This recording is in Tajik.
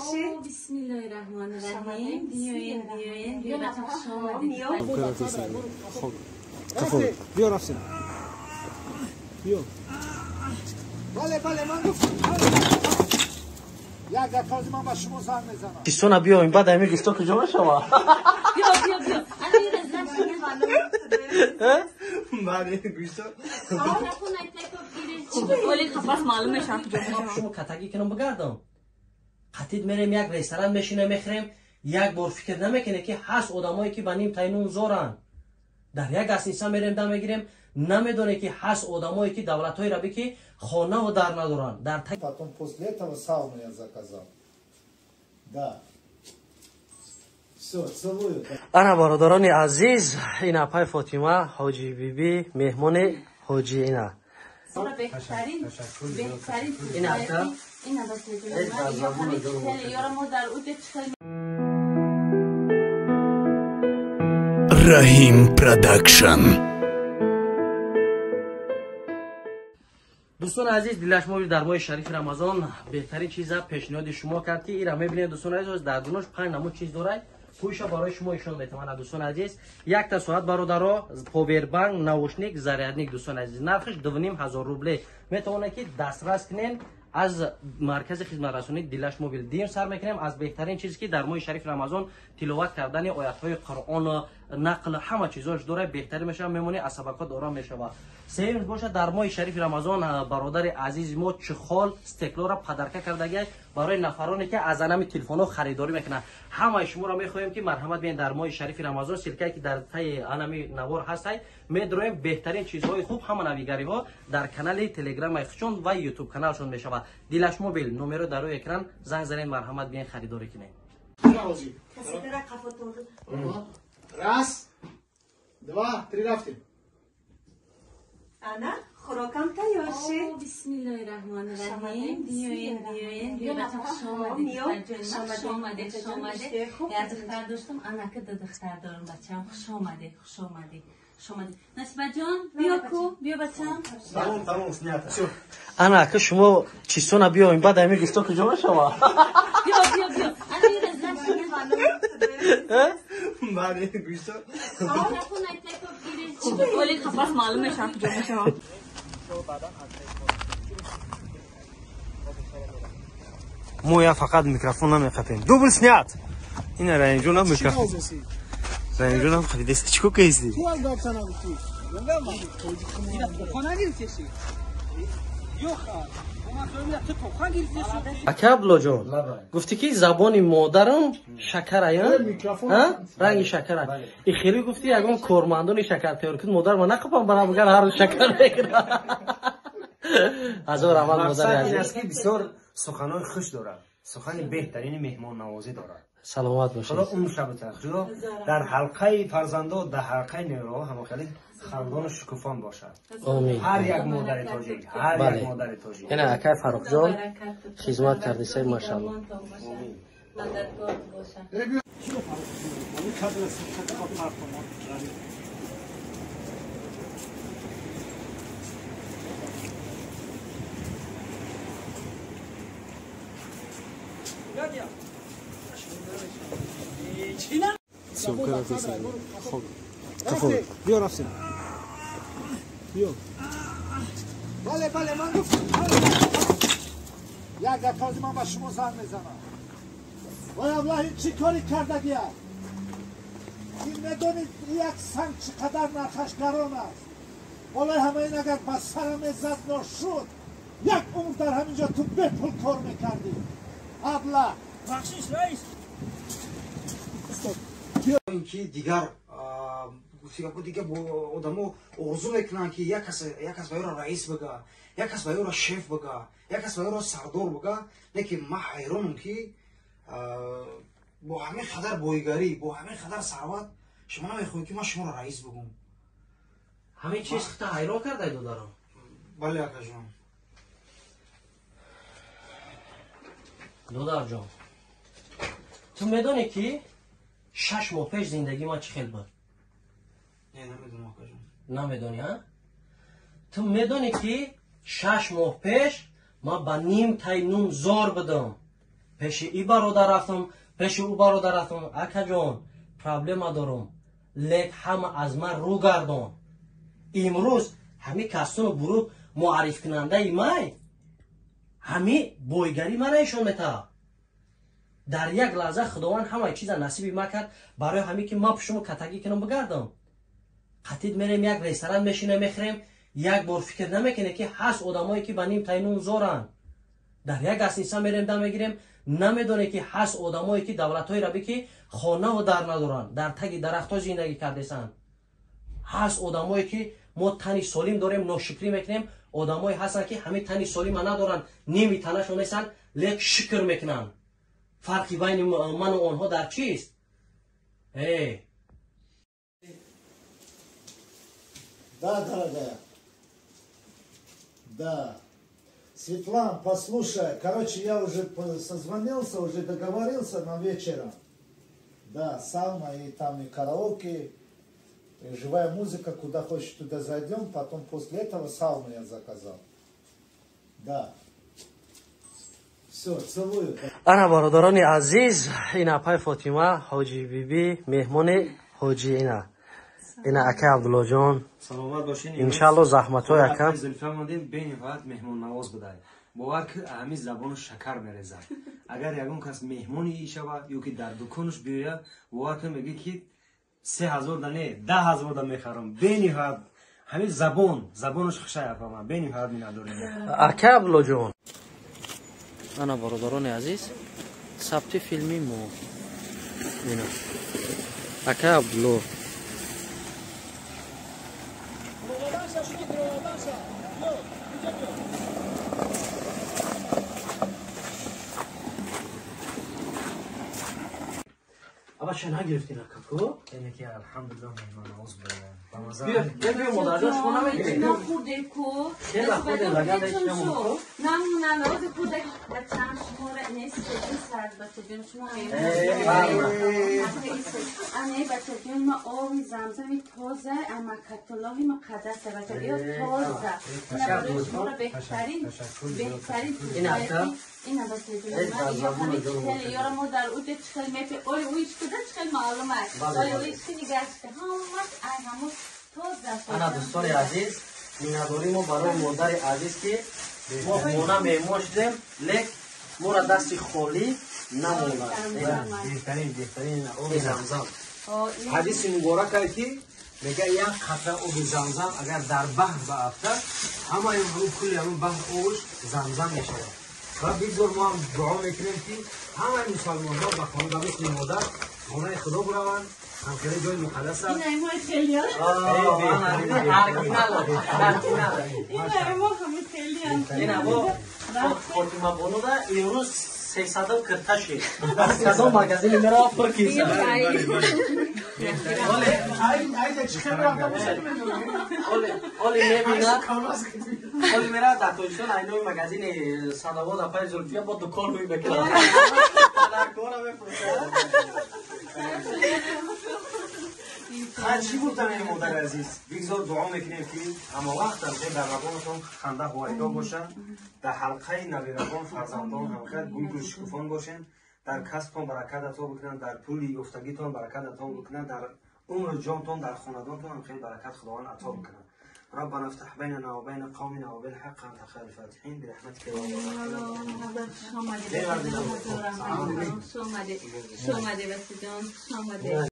шид. Бисмиллоҳи раҳмони раҳим. Биёен, биёен, биё бача, хуш омадед. Хоб. Биё рафтем. Биё. Бале, бале, ман гуфтам. Як дақиқа ман ба шумо занг мезанам. Кисона биёем, баъд ами гуфто куҷо мешава? Биё, биё, биё. Бале, гуфто. Шумо катагӣ кунам бигардам. Қатид мерем як ресторан мешинем мехӯрем, як бор фикр намекунем ки ҳаст одамое ки ба ним тайнун зоранд. Дар як гостиница мерем дам мегирем, намедонем ки ҳаст одамое ки давлатҳои рабӣ ки хонаву дар надоранд. Дар Потом после этого сауну я заказал. Да. Всё, целую. Ана бародарони азиз, ин апай Фотима, ҳоҷи Биби, меҳмони ҳоҷи ина. Беҳтарин, беҳтарин. Ин ака. Ина бача. Ёра мо дар уҷа чӣ Раҳим Продакшн. Дӯстони азиз, Дилаш Мобил дар моҳи шарифи Рамазон беҳтарин чиза пешниҳоди шумо кард ки ира мебинед дӯстони азиз, дар дунош 5 намуд чиз дорад. Пӯша барои шумо ишон метавонад дӯстони азиз. Якта соат бародаро, повербанк, наушник, зарядник дӯстони азиз. Нархаш 2500 рубле. Метавонед ки дастрас кунед аз маркази хизматрасонии Дилаш Мобил. Дим сар мекунем аз беҳтарин чизе ки дар моҳи шарифи Рамазон тиловат кардани оятҳои Қуръон, нақл, ҳама чизош дорад, беҳтарин мешавад, мемонӣ асабакот ором мешавад. Сеюм бошад дар моҳи шарифи Рамазон бародари азизи мо чехол стеклора падарка кардагиай барои нафароне ки аз анами телефонҳо харидорӣ мекунанд. Ҳамаи шуморо мехоҳем ки марҳамат биёед дар моҳи шарифи Рамазон, ссылкае ки дар таи анами навор ҳастай, медроем беҳтарин чизҳои хуб, ҳама навигариҳо дар канали телеграмаи худшон ва ютуб каналшон мешавад. Дилаш Мобил, номеро дар рӯи экран, занг занед, марҳамат биёед харидорӣ кунед. Раз, два, три, рафтем. Ана, хӯрокам тайёр шид. Бисмиллоҳи раҳмони раҳим. Биёен, биёен, биё бача, хуш омадед. Хуш омадед, хуш омадед. Як духтар доштам, анака ду духтар дорам бачам. Хуш омадед, хуш омадед. Хуш омадед. Насибаҷон, биё ку, биё бачам. Тамом, тамом, снято. Всё. Ана ака шумо чистона биёем, баъд ами гуфто куҷо мешава? Биё, биё, биё. Бале, гуфто. Мо я фақат микрофон намеқапем. Дубл снят. Ина Раҳимҷонам микрофон. Раҳимҷонам қапидест. Чӣ ко кайсти? Ту аз гапса нагуфтӣ. Ака Абдуллоҷон, гуфтӣ ки забони модарам шакарая, ранги шакара. И хеле гуфтӣ ягон кормандони шакар тайёр кун, модар ма нақапам барам гар ҳар рӯз шакар мекунам. Ҳазор раҳмат модари Мақсад ин азиз. аст ки бисёр суханои хуш дорад. Сухани беҳтарини меҳмоннавозӣ дорад. Саломат бошед. Худо умр шабата. Худо дар ҳалқаи фарзандо, дар ҳалқаи нероҳо ҳама хеле хандону шукуфон бошад. Омин. Ҳар як модари тоҷик, ҳар як Бале. модари тоҷик. Ина акай Фаррухҷон хизмат кардисай, машалло. Мададгор бошад. Хоб. Биё рафтем. Биё. Бале, бале, ман гуфтам. Як дақиқа ман ба шумо занг мезанам. Вай аблаҳ, ин чӣ кори кардагия? Ин медонед як санг чӣ қадар нархаш гарон аст? Болои ҳама ин агар ба сарам мезад ношуд, як умр дар ҳамин ҷо ту бепул кор мекардӣ. Аблаҳ. Бахшиш, раис. Ин ки дигар гуфтигапо дигар бо одамо орзу мекунанд ки як кас, як кас ба ёро раис бага, як кас ба ёро шеф бага, як кас ба ёро сардор бага. Лекин ман ҳайронам ки бо ҳамин қадар боигарӣ, бо ҳамин қадар сарват шумо намехоҳед ки ман шуморо раис бигӯм. Ҳамин чиз хита ҳайрон кардай додарам. Бале, акаҷон. Додарҷон, ту медонӣ ки 6 моҳ пеш зиндагии ман чӣ хел буд? Не, намедонам, акаҷон. Намедонӣ, ҳа? Ту медонӣ ки 6 моҳ пеш ман ба ним тай нун зор будам. Пеши и бародар рафтам, пеши ӯ бародар рафтам. Акаҷон, проблема дорам, лек ҳама аз ман рӯ гардон. Имрӯз ҳами кастуну бурук муаррифкунандаи май ҳами бойгарӣ мана нишон метаҳад. Дар як лаҳза Худованд ҳамаи чиза насиби ма кард барои ҳаме ки ман пушуму катагӣ кунам бигардам. Қатид мерем як ресторан мешинем мехӯрем, як бор фикр намекунем ки ҳаст одамое ки ба ним тайнун зоранд. Дар як гастиница мерем дам мегирем, намедонем ки ҳаст одамое ки давлатҳои рабӣ ки хонаву дар надоранд, дар таги дарахтҳо зиндагӣ кардесанд. Ҳаст одамое ки мо тани солим дорем, ношукрӣ мекунем. Одамое ҳастанд ки ҳамин тани солима надоранд, ними танашон нестанд, лек шукр мекунанд. Фарқи байни ману онҳо дар чист? Э Да, дорогая. Да. Светлан, послушай, короче, я уже созвонился, уже договорился на вечером. Да, сауна и там и караоке, и живая музыка, куда хочешь, туда зайдем, потом после этого сауну я заказал. Да. Все, целую. Ана бародарони азиз, ин апай Фотима, ҳоҷи биби, меҳмони ҳоҷи ина. Ина ака Абдуллоҷон. Саломат бошин. Иншалло заҳматҳои ака. Зулфа мондем бениҳоят меҳмоннавоз будай. Бовар ки ҳамин забону шакар мерезад. Агар ягон кас меҳмони шава ё ки дар дуконаш биёяд, бовар кун мегӯяд ки 3000 да не, 10000 да мехарам. Бениҳоят ҳамин забон, забонаш хушай апа ман, бениҳоят миннатдорем. Ака Абдуллоҷон. Ана бародарони азиз, сабти филми мо. Ина. Ака Абдулло. Аба ча нагирифтин акаку? Яъне ки алҳамдулиллоҳ меҳмоннавоз будаем. Ба маза. Биё, биё модарҷон, шумо намегиред? Нахӯрде ку. Хела хӯрде, лаган ҳеч намонад. Намона, ози хӯрде. Бачаам шуморо нест сард бачаҷон, шумо ане бачаҷон, ма оби замзами тоза, амакатуллоҳи муқаддаса бачаҷон, тоза. Шуморо беҳтарин, беҳтарин. Ина бачаҷон, ёра мо дар уҷа чӣ хел мепе, оли уич куда чӣ хел маълум аст. Оли уич ки нигашта, ҳамаш ай ҳамон тоза. Ана дӯстони азиз, миннатдорӣ мо барои модари азиз ки мо хона меҳмон шудем, лек моро дасти холӣ намонад. Беҳтарин, беҳтарин оби замзам. Ҳадиси муборак ае ки мегӯяд як қатра оби замзам агар дар баҳр баафтад, ҳамаи ҳамун кулли ҳамун баҳр обш замзам мешавад. Ва бигзор мо ҳам дуо мекунем ки ҳамаи мусалмонҳо ба хона ба мисли модар хонаи Худо бираванд, ҳамхеле ҷои муқаддас аст. Фотима бонуда имрӯз 300 кирта шид. Кадом магазини мерава пур киса. Оли мебинад, оли мерава дар Тоҷикистон айнои магазини Садовод апаи Зулфия бо дукон рӯй мекунад. Кора мефурӯшад. Чӣ гуфтам ин модари азиз? Бигзор дуо мекунем ки ҳама вақт дар лабонатон ханда ҳувайдо бошад, дар ҳалқаи набирагон, фарзандон ҳамхел гулгул шукуфон бошед, дар касбтон баракат ато бикунад, дар пули ёфтагитон баракат ато бикунад, дар умру ҷонтон, дар хонадонтон ҳамхел баракат Худованд ато бикунад. ربنا افتح بيننا وبين قومنا وبالحق انت خير الفاتحين برحمتك يا رب.